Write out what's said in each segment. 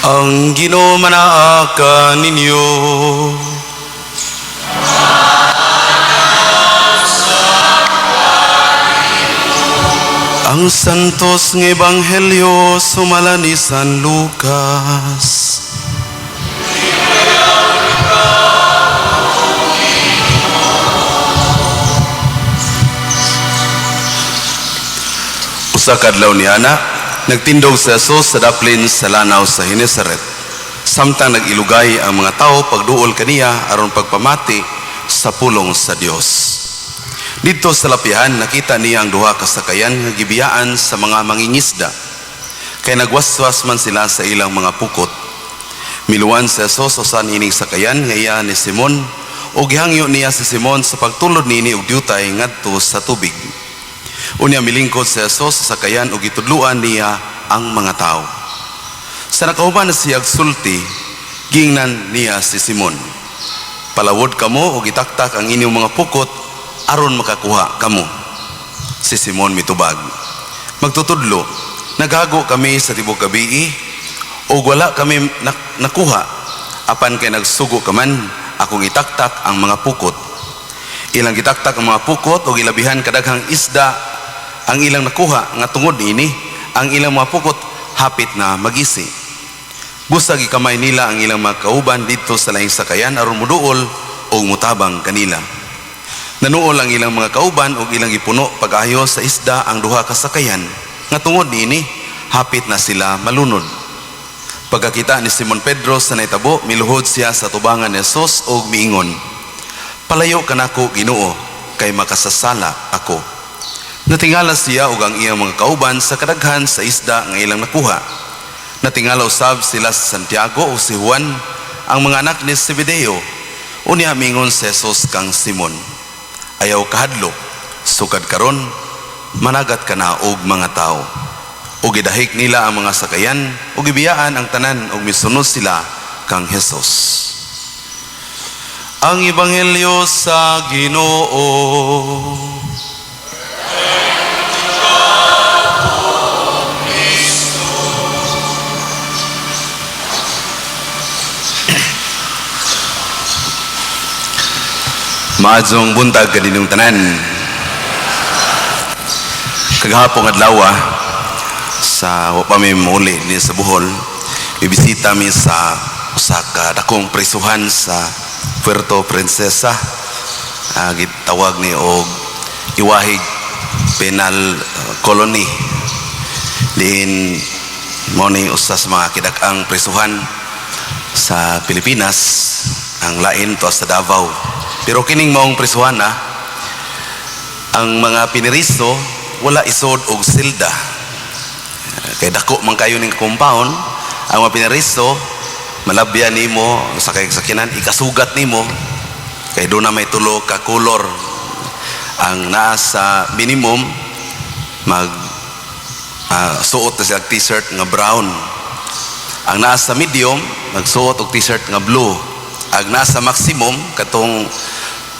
Ang Ginoo manaa kaninyo. Ang Santos nga Ebanghelyo sumala ni San Lucas. Usa ka adlaw ni ana, nagtindog si Jesus sa daplin sa lanaw sa Genesaret. Samtang nag-ilugay ang mga tao pagduol kaniya aron pagpamati sa pulong sa Dios. Didto sa lapihan nakita niya ang duha ka sakayan nga gibiyaan sa mga mangingisda. Kay nagwaswas man sila sa ilang mga pukot. Miluwan si Jesus usa niining sakayan nga iya ni Simon ug gihangyo niya si Simon sa pagtulod niini og diutay ngadto sa tubig. Unya milingkod si Jesus sa sakayan ug gitudloan niya ang mga tawo. Sa nakahuman na siyag sulti, giingnan niya si Simon, "Palawod kamo ug itaktak ang inyong mga pukot aron makakuha kamo." Si Simon mitubag, "Magtutudlo, naghago kami sa tibok gabii ug wala kami nakuha, apan kay nagsugo ka man, akong itaktak ang mga pukot." Ilang gitaktak ang mga pukot ug ilabihan kadaghang isda ang ilang nakuha nga tungod niini ang ilang mga pukot hapit na magisi. Busa gikamay nila ang ilang mga kauban didto sa laing sakayan aron moduol og mutabang kanila. Nanuol ang ilang mga kauban ug ilang gipuno pag-ayo sa isda ang duha ka sakayan nga tungod niini hapit na sila malunod. Pagkakita ni Simon Pedro sa nahitabo, miluhod siya sa tubangan ni Jesus ug miingon, "Palayo kanako, Ginoo, kay makasasala ako." Natingala siya ug ang iyang mga kauban sa kadaghan sa isda nga ilang nakuha. Natingala usab sila sa Santiago o si Juan, ang mga anak ni Zebedeo. Unya mingon si Jesus kang Simon, "Ayaw kahadlok, sukad karon managat ka na og mga tao." Ug gidahik nila ang mga sakayan ug gibiyaan ang tanan ug misunod sila kang Jesus. Ang Ebanghelyo sa Ginoo. Maayong buntag kaninyong tanan. Kagahapong adlaw sa wa pa mi muuli ni sa Bohol, bibisita mi sa usa ka dakong prisuhan sa Puerto Princesa. Gitawag ni og Iwahig Penal Colony. Diin mao ni usa sa mga kidak-ang prisuhan sa Pilipinas, ang lain to sa Davao. Pero kining maong prisuhan na ang mga piniriso wala isod og silda. Kay dako man kayo ning compound, ang mga piniriso malabya nimo sa kay sakyanan, ikasugat nimo kay do na may tulo ka kolor. Ang naa sa minimum mag suot na siya t-shirt nga brown. Ang naa sa medium magsuot og t-shirt nga blue. Ang naa sa maximum, katong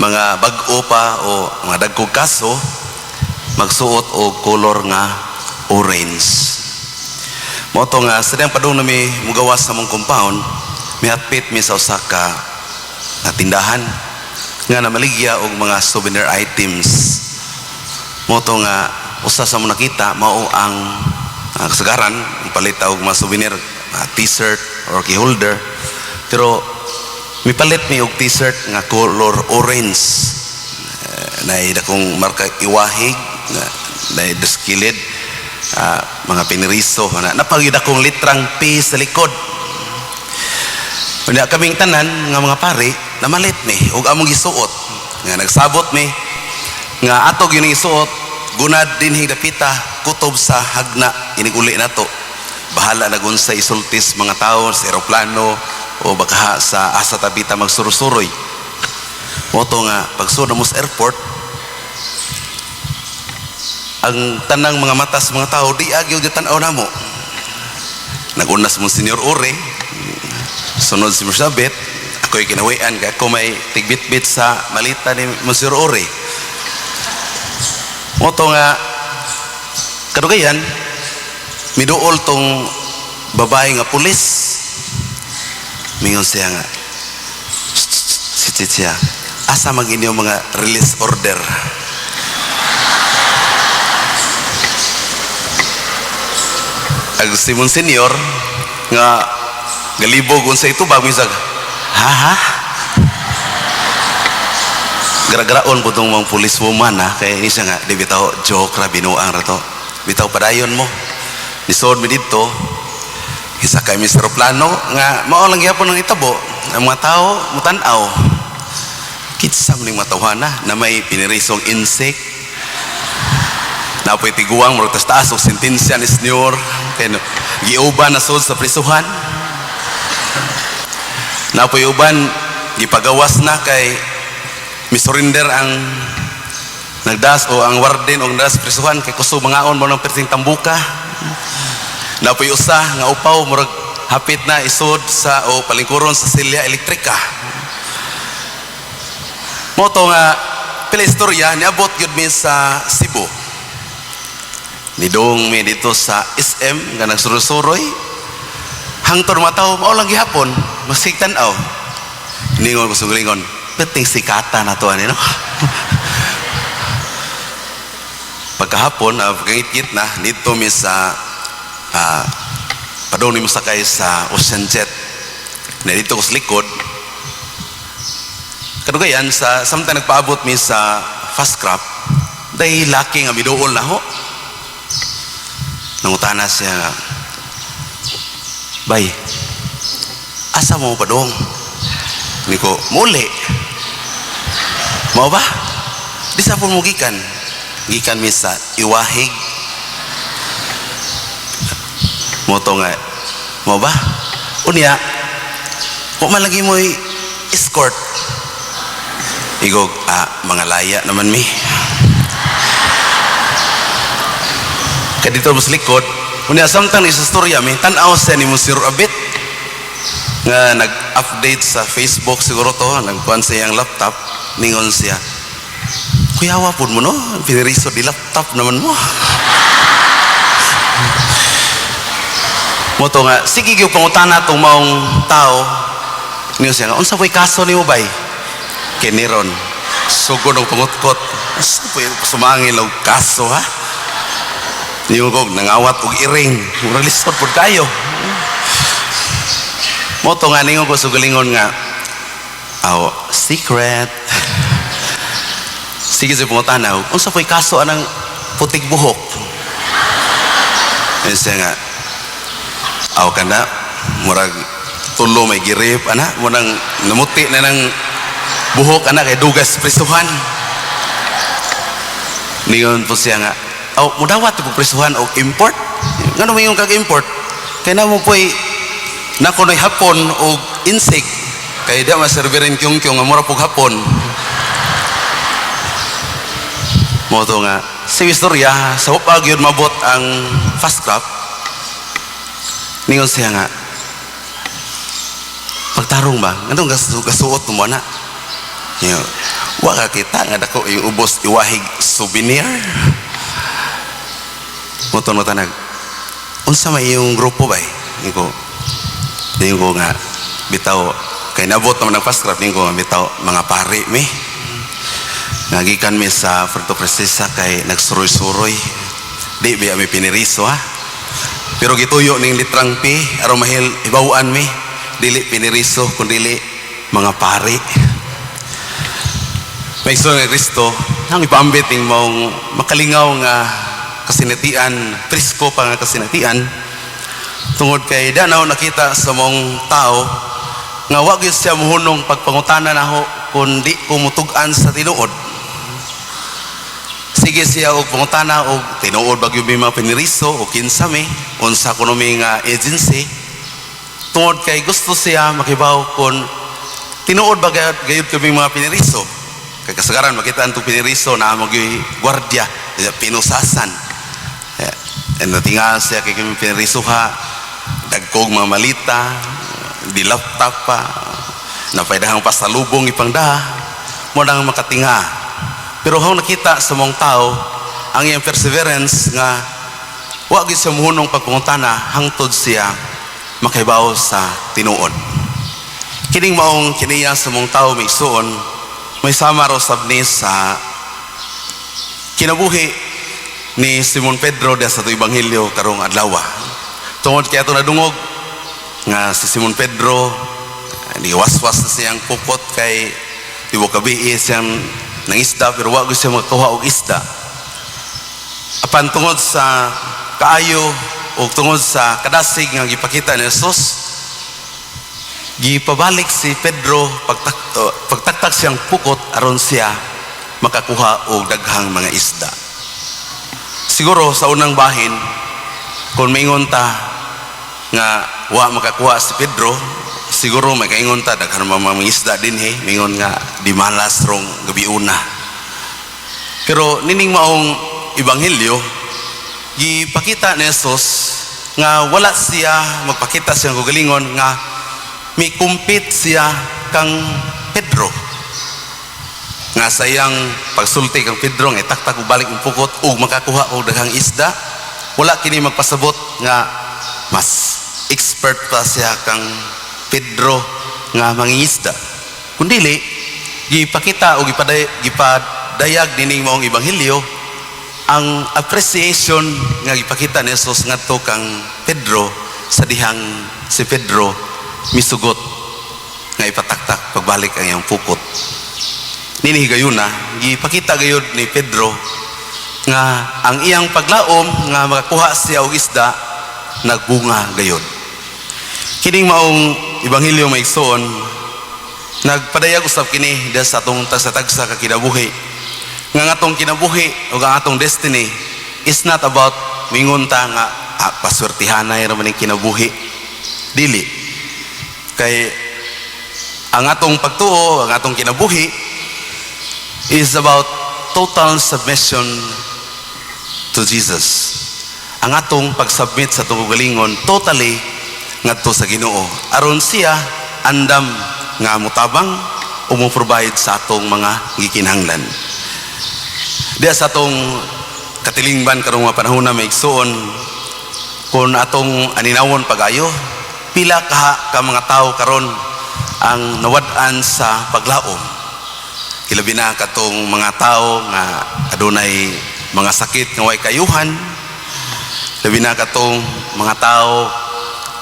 mga bag-o pa o mga dagkong kaso, magsuot og color nga orange. Mao to nga sa diyang padung nami mugawas sa mong compound, mihatpit mi sa usa ka na tindahan nga namaligya og mga souvenir items. Mao to nga usa sa mo nakita mao ang kasagaran palit og mga souvenir, t-shirt or key holder. Pero mipalit mi og t-shirt nga color orange. Naay dakong marka Iwahig na naay deskilid mga piniriso na napagid akong litrang P sa likod. Unya kaming tanan nga mga pare namalit mi ug among gisuot nga nagsabot mi nga ato gyud isuot gunad dinhi dapita kutob sa hagna inig uli nato. Bahala na gunsa isultis mga tao sa eroplano o baka sa asa tabita magsurusuroy. Mao to nga pagsud mo sa airport, ang tanang mga mata sa mga tao di agyo di tan-aw namo. Nagunas mo Senior Ore, sunod si Mersabit, ako'y kinawian kay ako may tigbitbit sa malita ni Monsieur Ore. Mao to nga kadugayan miduol tong babae nga pulis. Mingon siya nga, si siya, "Asa mag inyong mga release order?" Ag si Monsignor nga galibog unsa itubag, misag, "Ha, ha?" Gara-garaon po tong mga police woman ha, kay ini siya nga, "Di bitaw, joke ra, binuang ra to. Bitaw, padayon mo." Nisod mi didto, isa kay Mr. Plano nga mao lang gyapon ang itabo ang mga tao mutan-aw kinsa man ning matawhana na may pinirisong insect na po'y tiguang murag taas og sentensya ni senyor kay no, giuban na sud sa prisuhan na po'y uban gipagawas na kay misurrender ang nagdas o ang warden o nagdas prisuhan kay kusog mangaon mo ng perting tambuka. Napoy usa nga upaw, murag hapit na isod sa o palingkuron sa silya elektrika. Mo to nga pila istorya, niabot gyud mi sa Cebu. Nidong mi dito sa SM nga nagsuroy-suroy. Hangtod mataw mao lang gihapon, masig tan-aw. Ningon ko sugalingon, "Perting sikata na to ani, no?" Pagkahapon, pagkangit na, dito mi sa padung ni mo sakay sa Ocean Jet. Na dito ko sa likod. Kadugayan, sa samtang nagpaabot mi sa fast craft, dahil laki nga miduol na ho. Nangutana siya nga, "Bay, asa mo padung?" Ni ko, "Muli." "Mao ba? Di sa po mo gikan?" Gikan mi sa Iwahig. Mo to nga, "Mao ba? Unya, wa man lagi mo'y escort?" Igog, "Ah, mga laya naman mi." Kaya dito mo sa likod, unya, samtang isa storya mi, tan-aw siya ni Monsieur Abit, nga nag-update sa Facebook siguro to, nagkuhan sa iyang laptop, ningon siya, "Kuyawa po mo, no? Piniriso di laptop naman mo." Mo to nga, sige gyud pangutana tong maong tao. Ningon siya nga, "Unsa po'y kaso nimo, bay?" Kiniron, sugod og pangutkot. "Unsa po'y sumangil og kaso, ha?" Ningon ko, "Nangawat og iring." Murag lisod pod kayo. Mo to nga ningon ko sugalingon nga, "Aw, secret." Sige sa pangutana, "Unsa po'y kaso anang putig buhok?" Ayun siya nga, "Aw kana, murag tulo may girip, ana, munang namuti na ng buhok, ana, kay dugas prisuhan." Ningon po siya nga, "Aw, mudawat po prisuhan og import? Ngano mingon kag import?" "Kay na mo po'y nako na'y hapon og insect, kay di maserbirin kyung-kyung nga mura pog hapon." Mo to nga, sa istorya, sa hupag yun mabot ang fast craft, ningon siya nga, "Pagtarong ba, nganong gasuot mo na? Yo, wa ka kita nga dako yung ubos Iwahig souvenir." Mo to tanag, "Unsa may iyong grupo, bay?" Ningon ko nga, bitaw, kay nabot naman ang fast craft, ningon ko nga, bitaw, mga pari mi. Nagikan mi sa Puerto Princesa kay nagsuroy-suroy. Di biya mi piniriso, ha? Pero gituyo ning litrang P, aron mahil ibawaan mi, dili piniriso kun dili mga pari. May nga Kristo, ang ipaambit ning maong makalingaw nga kasinatian, presko pa nga kasinatian, tungod kay danaw nakita sa mong tao nga wa gyud siya muhunong pagpangutana naho kun di ko mutug-an sa tinuod. Sige siya og pangutana og tinuod ba gyud mi mga piniriso o kinsa mi, unsa kuno mi nga agency, tungod kay gusto siya makibaw kun tinuod ba gayud kami mga piniriso. Kay kasagaran makita antong piniriso na amo gyud gwardiya, pinusasan. Natingal siya kay kami piniriso ha, dagkog mga malita, di laptop pa, napaydahang pasalubong ipangdaha, mo nang makatinga. Pero hong nakita sa mong tao ang iyang perseverance nga wa gyud siya muhunong pagpangutana hangtod siya makahibaw sa tinuod. Kining maong kiniya sa mong tao, mga igsuon, may sama ra usab ni sa kinabuhi ni Simon Pedro diha sa ato ebanghelyo karong adlaw. Tungod kay ato nadungog nga si Simon Pedro ni waswas na siyang pukot kay tibuok gabii siyang nangisda pero wa gyud siya makakuha og isda. Apan tungod sa kaayo o tungod sa kadasig nga gipakita ni Jesus, gipabalik si Pedro pagtaktak siyang pukot aron siya makakuha og daghang mga isda. Siguro sa unang bahin, kung maingon ta nga wa makakuha si Pedro, siguro may kaingon ta, daghan man mga isda dinhi, maingon nga di malas rong gabiuna. Pero nining maong ebanghelyo, gipakita ni Jesus nga wala siya magpakita siyang kaugalingon nga mi-compete siya kang Pedro, nga sa iyang pagsulti kang Pedro nga itaktak og balik ang pukot ug makakuha og daghang isda, wala kini magpasabot nga mas expert pa siya kang Pedro nga mangingisda, kundili gipakita o gipadayag nining maong ebanghelyo ang appreciation nga gipakita ni Jesus ngadto kang Pedro sa dihang si Pedro misugot nga ipataktak pagbalik ang iyang pukot. Nini higayuna, gipakita gayud ni Pedro nga ang iyang paglaom nga makakuha siya og isda nagbunga gayud. Kining maong ebanghelyo, mga igsoon, nagpadayag usab kini diha sa atong tagsa-tagsa ka kinabuhi nga ang atong kinabuhi o ang atong destiny is not about mingon ta nga paswertihanay ra man ning kinabuhi. Dili, kay ang atong pagtuo, ang atong kinabuhi is about total submission to Jesus. Ang atong pagsubmit sa atong kaugalingon totally ngadto sa Ginoo aron siya andam nga motabang o mo provide sa atong mga gikinahanglan. Diya sa atong katilingban karong mga panahon na, mga igsuon, kung atong aninawon pagayo, pila kaha ka mga tao karon ang nawad-an sa paglaom, hilabi na katong mga tao nga adunay mga sakit nga way kayuhan, labi na katong mga tao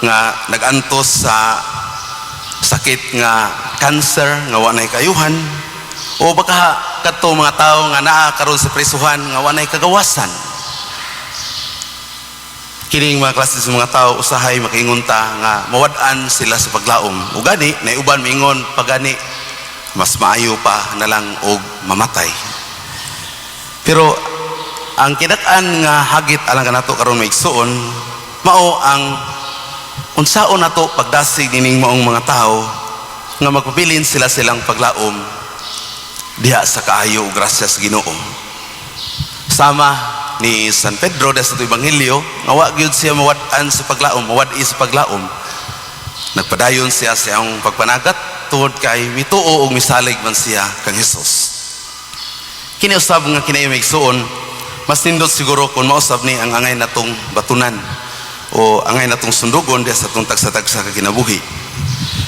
nga nagantos sa sakit nga cancer nga wa nay kayuhan, o baka katong mga tao nga naa karon sa prisuhan nga wa nay kagawasan. Kining mga klase sa mga tao, usahay makaingon ta nga mawad-an sila sa paglaom, ug gani nay uban miingon pagani mas maayo pa na lang og mamatay. Pero ang kidak-an nga hagit alang kanato karon, mga igsuon, mao ang unsaon nato pagdasig nining maong mga tao nga magpabilin sila silang paglaom diha sa kaayo ug grasya sa Ginoo. Sama ni San Pedro sa ato ebanghelyo nga wa gyud siya mawad-an sa paglaom, mawad-i sa paglaom. Nagpadayon siya sa iyang pagpanagat tungod kay mituo ug misalig man siya kang Hesus. Kini usab nga kini, mga igsuon, mas nindot siguro kung mausab ni ang angay natong batunan o angay natong sundugon diha sa atong tagsa-tagsa ka kinabuhi.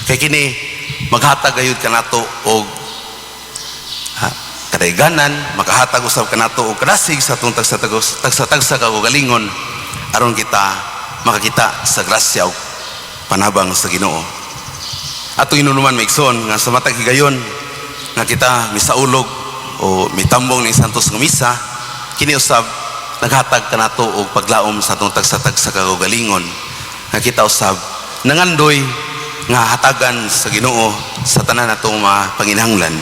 Kay kini maghatag gayud kanato og kadayganan, makahatag usab kanato og kadasig sa atong tagsa-tagsa ka kaugalingon aron kita makakita sa grasya ug panabang sa Ginoo. Atong inunuman, mga igsoon, nga sa matag higayon nga kita misaulog o mitambong ning Santos nga Misa, kini usab naghatag kanato og paglaom sa atong tagsa-tagsa kaugalingon nga kita usab nangandoy nga hatagan sa Ginoo sa tanan natong mga panginahanglan.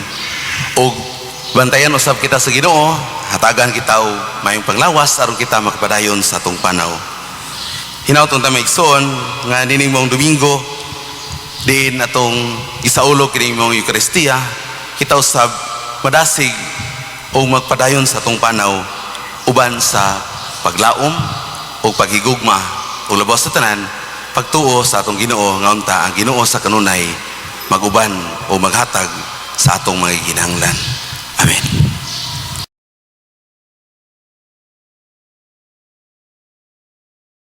Og bantayan usab kita sa Ginoo, hatagan kita og maayong panglawas aron kita makapadayon sa atong panaw. Hinaut unta, mga igsoon, nga nining maong Domingo diin atong isaulog kining maong Eukaristiya, kita usab madasig o magpadayon sa atong panaw uban sa paglaom o paghigugma o labaw sa tanan pagtuo sa atong Ginoo nga unta ang Ginoo sa kanunay maguban o maghatag sa atong mga ginahanglan.